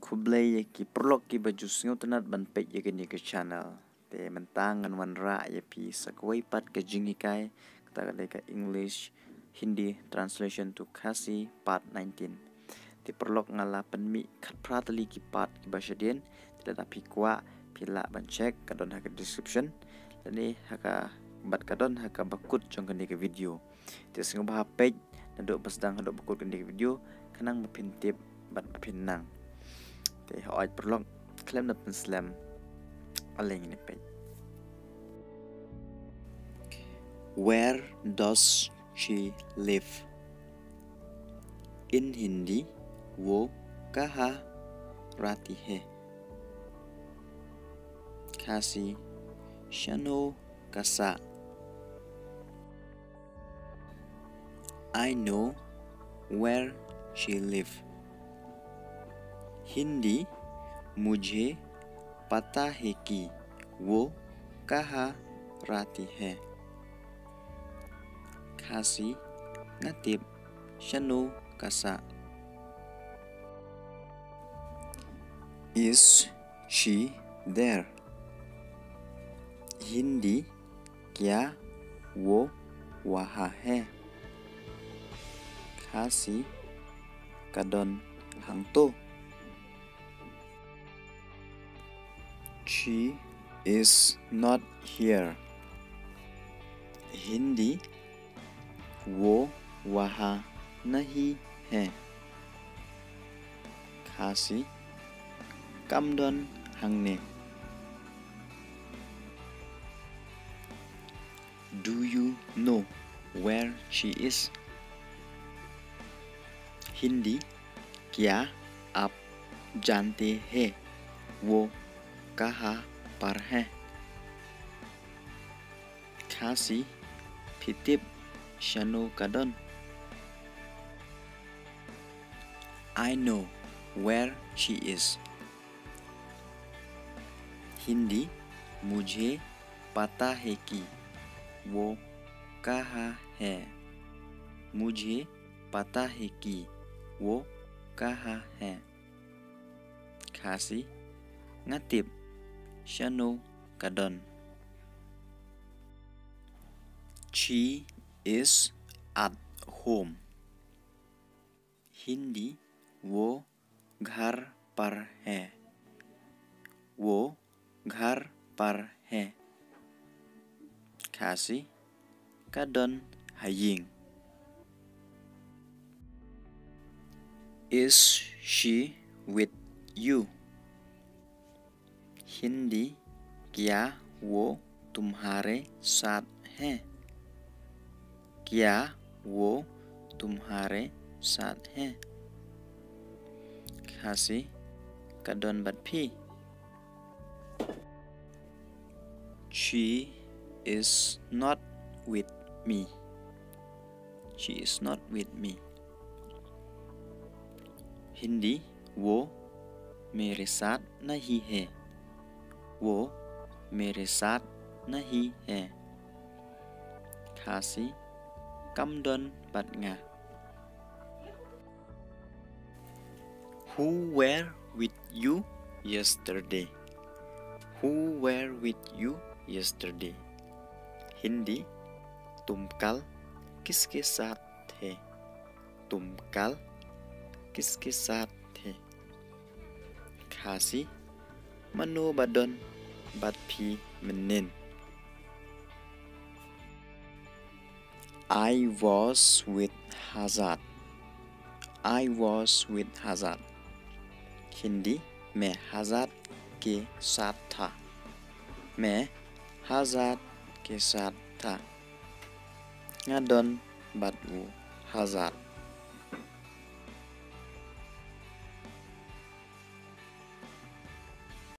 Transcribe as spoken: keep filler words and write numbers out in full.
Khublei ïa ki paralok kiba ju sngewtynnat ban peit ïa kane ka channel. Te mynta ngan wanrah ïa phi sa kawei pat ka jinghikai, kata ka dei ka English Hindi translation to Khasi part nineteen. Te paralok nga la pynmih khatphra tylli ki part kiba shadien. Te lada phi kwah phi lah ban check, ka don ha ka description lane ha ka, bad ka don ha kaba kut jong kane ka video. Te sngewbha peit naduh ba sdang haduh ba kut kane ka video, khnang ba phin tip bad ba phin nang. Te hooid paralok, khlem da pynslem, ale ngin ïa peit. Where does she live? In Hindi, वो कहाँ रहती है? Khasi, shano ka sah? I know where she live. Hindi, मुझे पता है कि वो कहाँ रहती है। Khasi, nga tip shano ka sah. Is she there? Hindi, क्या वो वहाँ है? Khasi, ka don hangto? She is not here. Hindi, वो वहाँ नहीं है। Khasi, kam don hangne. Do you know where she is? Hindi, क्या आप जानते हैं वो कहाँ पर है? Khasi, phi tip shano ka don? I know where she is. Hindi, मुझे पता है कि वो कहाँ है। मुझे पता है कि वो कहाँ है। Khasi, nga tip shano ka don. She is at home. Hindi, वो घर पर है। वो घर पर है। Khasi, ka don ha ïing. Is she with you? Hindi, क्या वो तुम्हारे साथ है? क्या वो तुम्हारे साथ है? Khasi, ka don bad phi? She is not with me. She is not with me. Hindi, वो मेरे साथ नहीं है। वो मेरे साथ नहीं है। Khasi, kam don bad nga. Who were with you yesterday? Who were with you yesterday? Hindi, तुम कल किसके साथ थे? तुम कल किसके साथ थे? Khasi, mano ba don bad phi mynnin? I was with Hazad. I was with Hazad. Hindi, मैं हजाद के साथ था। मैं हजाद के साथ था। Nga don bad u Hazad.